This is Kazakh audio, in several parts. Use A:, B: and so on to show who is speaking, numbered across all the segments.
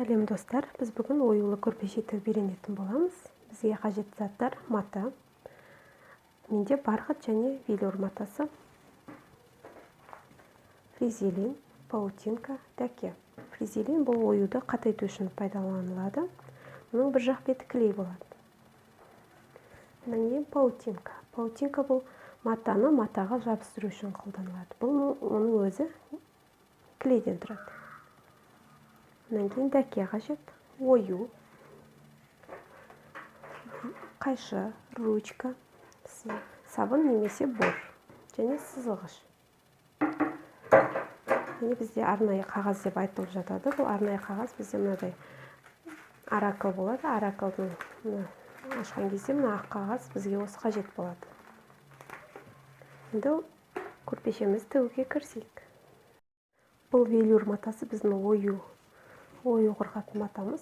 A: Сәлем, достар! Біз бүгін оюлы көрпеше тігіп үйренетін боламыз. Бізге қажетті заттар: мата. Менде бархат және велюр матасы, флизелин, паутинка, дәке. Флизелин бұл оюды қатайту үшін пайдаланылады. Мұның бір жақ беті клей болады. Одан кейін паутинка. Паутинка бұл матаны матаға жабыстыру үшін қолданылады. Бұл оның өзі клейден тұрады. Одан кейін дәке қажет, ою, қайшы, ручка, сабын немесе бор және сызғыш. Және бізде арнайы қағаз деп айтылып жатады. Бұл арнайы қағаз бізде мынадай оракл болады. Ораклдың мына ашқан кезде мына ақ қағаз бізге осы қажет болады. Енді көрпешемізді тігуге кірісейік. Бұл велюр матасы, біздің ою қырқатын матамыз.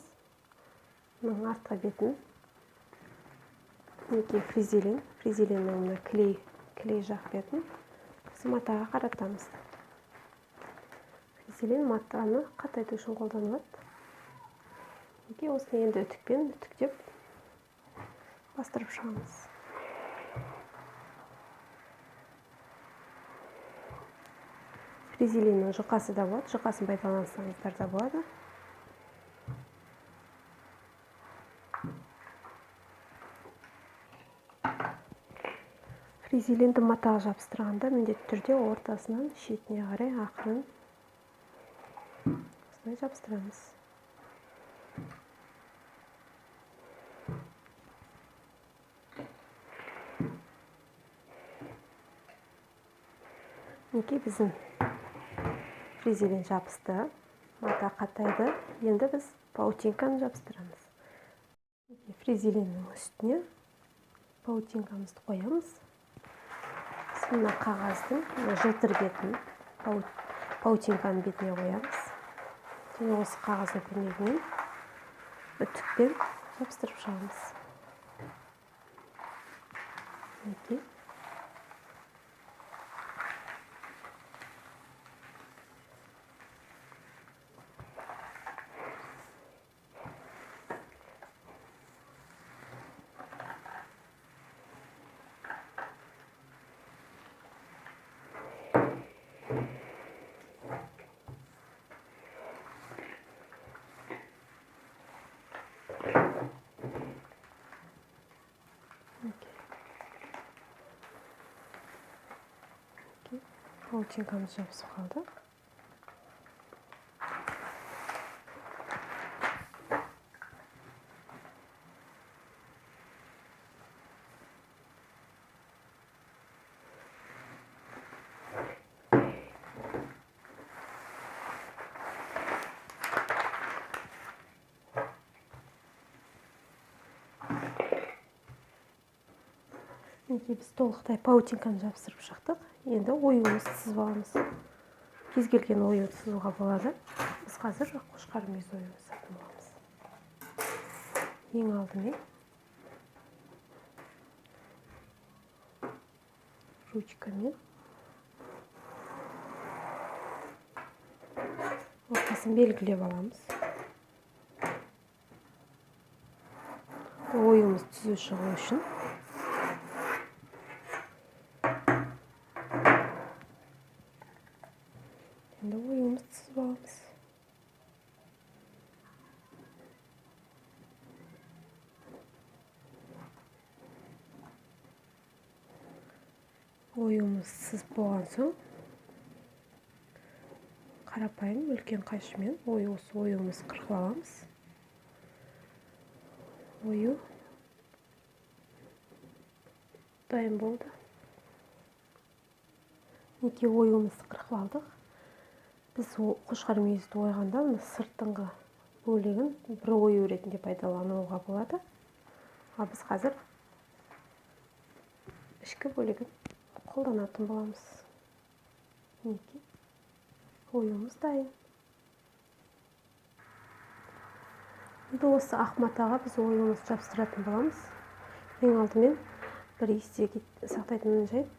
A: Мұның артқы бетін, мінекей, флизелин, флизелиннің мына клей жақ бетін осы матаға қаратамыз. Флизелин матаны қатайту үшін қолданылады. Мінекей, осыны енді үтікпен үтіктеп бастырып шығамыз. Флизелиннің жұқасы да болады, жұқасын пайдалансаңыздар да болады. Флизелинді матаға жабыстырғанда міндетті түрде ортасынан шетіне қарай ақырын осылай жабыстырамыз. Мінекей, біздің флизелин жабысты, мата қатайды. Енді біз паутинканы жабыстырамыз. Флизелиннің үстіне паутинкамызды қоямыз. Мына қағаздың жылтыр бетін паутинканың бетіне қоямыз. Және осы қағаздың көмегімен үтікпен жабыстырып шығамыз. Мінекей. Паутинкамыз жабысып қалды. Мінекей, біз толықтай паутинканы жабыстырып шықтық. Енді оюымызды сызып аламыз. Кез келген оюды сызуға болады. Біз қазір қошқар мүйіз оюын сызатын боламыз. Ең алдымен ручкамен ортасын белгілеп аламыз. Оюымыз түзу шығу үшін. Енді оюымызды сызып аламыз. Оюымызды сызып болған соң қарапайым үлкен қайшымен осы оюымызды қырқып аламыз. Ою дайын болды. Мінекей, оюымызды қырқып алдық. Біз қошқар мүйізді ойғанда мына сыртыңғы бөлігін бір ою ретінде пайдалануға болады. Ал біз қазір ішкі бөлігін қолданатын боламыз. Мінекей, оюымыз дайын. Енді осы ақ матаға біз оюымызды жабыстыратын боламыз. Ең алдымен бір есте сақтайтын жайт,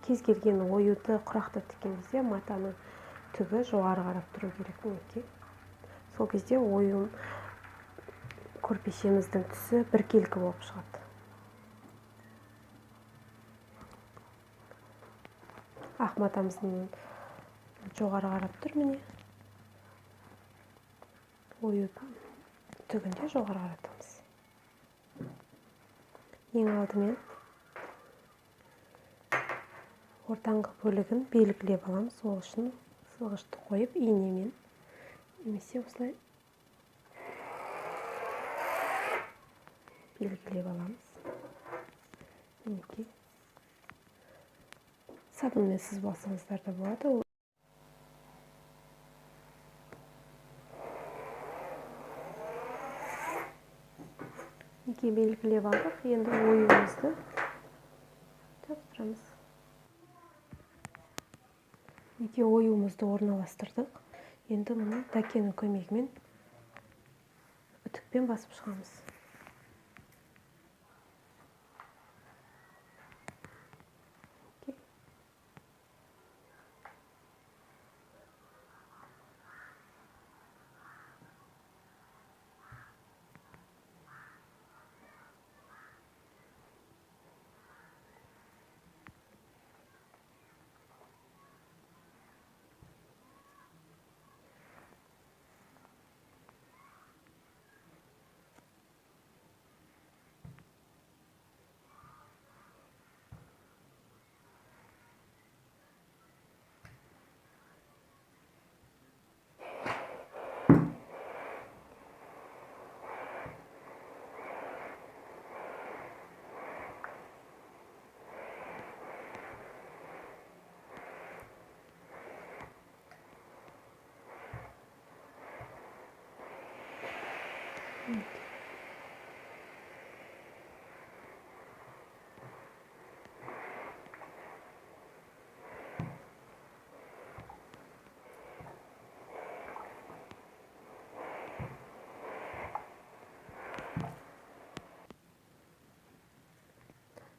A: кез келген оюды құрақтап тіккен кезде матаның түгі жоғары қарап тұру керек. Мінекей, Сол кезде ою көрпешеміздің түсі біркелкі болып шығады. Ақ матамыздың жоғары қарап тұр міне. Ою түгінде жоғары қаратамыз. Ең алдымен ортаңғы бөлігін белгілеп аламыз. Ол үшін сызғышты қойып инемен немесе осылай белгілеп аламыз. Мінекей. Сабынмен сызып алсаңыздар да болады. Мінекей белгілеп алдық. Енді оюымызды жабыстырамыз. Мінекей оюымызды орналастырдық. Енді мұны дәкенің көмегімен үтікпен басып шығамыз.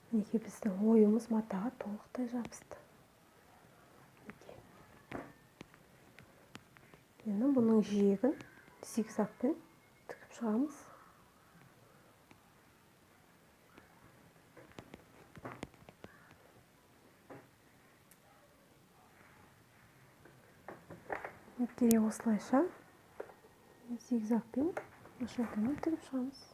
A: Мінекей біздің оюымыз матаға толықтай жабысты. Енді бұның жиегін зигзагпен тігіп шығамыз. Мінекей осылайша зигзагпен машинкамен тігіп шығамыз.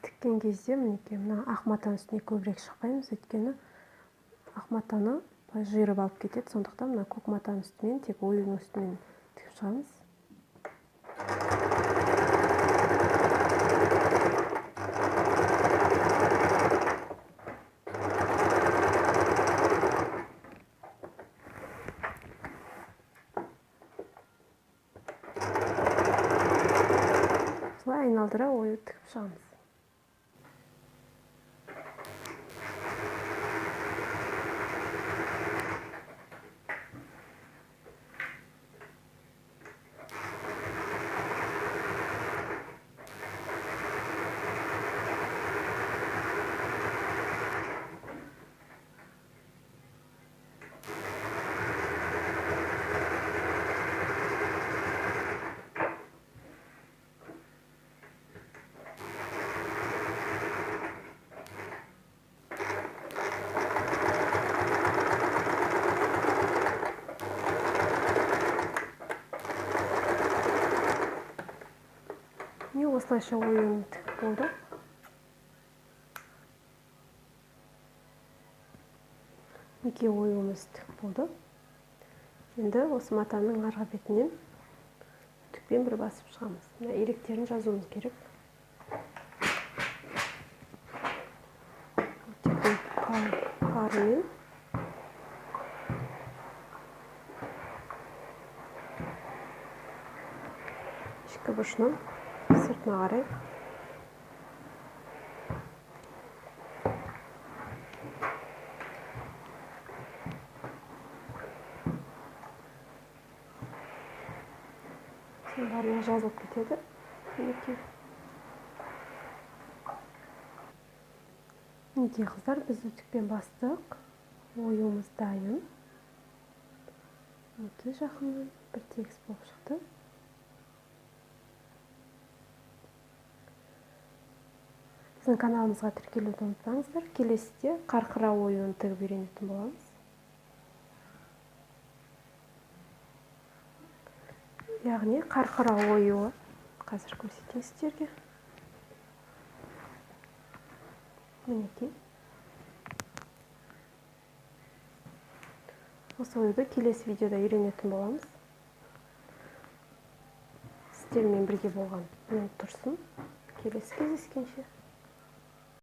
A: Тіккен кезде мінекей мына ақ матаның үстіне көбірек шықпаймыз, өйткені ақ матаны былай жиырып алып кетеді. Сондықтан мына көк матаның үстімен, тек оюдың үстімен тігіп шығамыз. Осылай айналдыра ою тігіп шығамыз. Осылайша оюын тігіп болды. Мінекей оюымыз тігіп болды. Енді осы матаның арғы бетінен үтікпен бір басып шығамыз. Мына илектерін жазуымыз керек. Үтіктің парымен ішкі бұрышынан Сыртына қарай. Барлығы жазылып кетеді. Мінекей. Мінекей қыздар, біз үтікпен бастық. Оюымыз дайын. Мінекей, жақыннан бір тегіс болып шықты. Біздің каналымызға тіркелуді ұмытпаңыздар. Келесіде қарқыра оюын тігіп үйренетін боламыз. Яғни қарқыра оюы қазір көрсетейін сіздерге. Мінекей. Осы оюды келесі видеода үйренетін боламыз. Сіздермен бірге болған мен Тұрсын. Келесі кездескенше.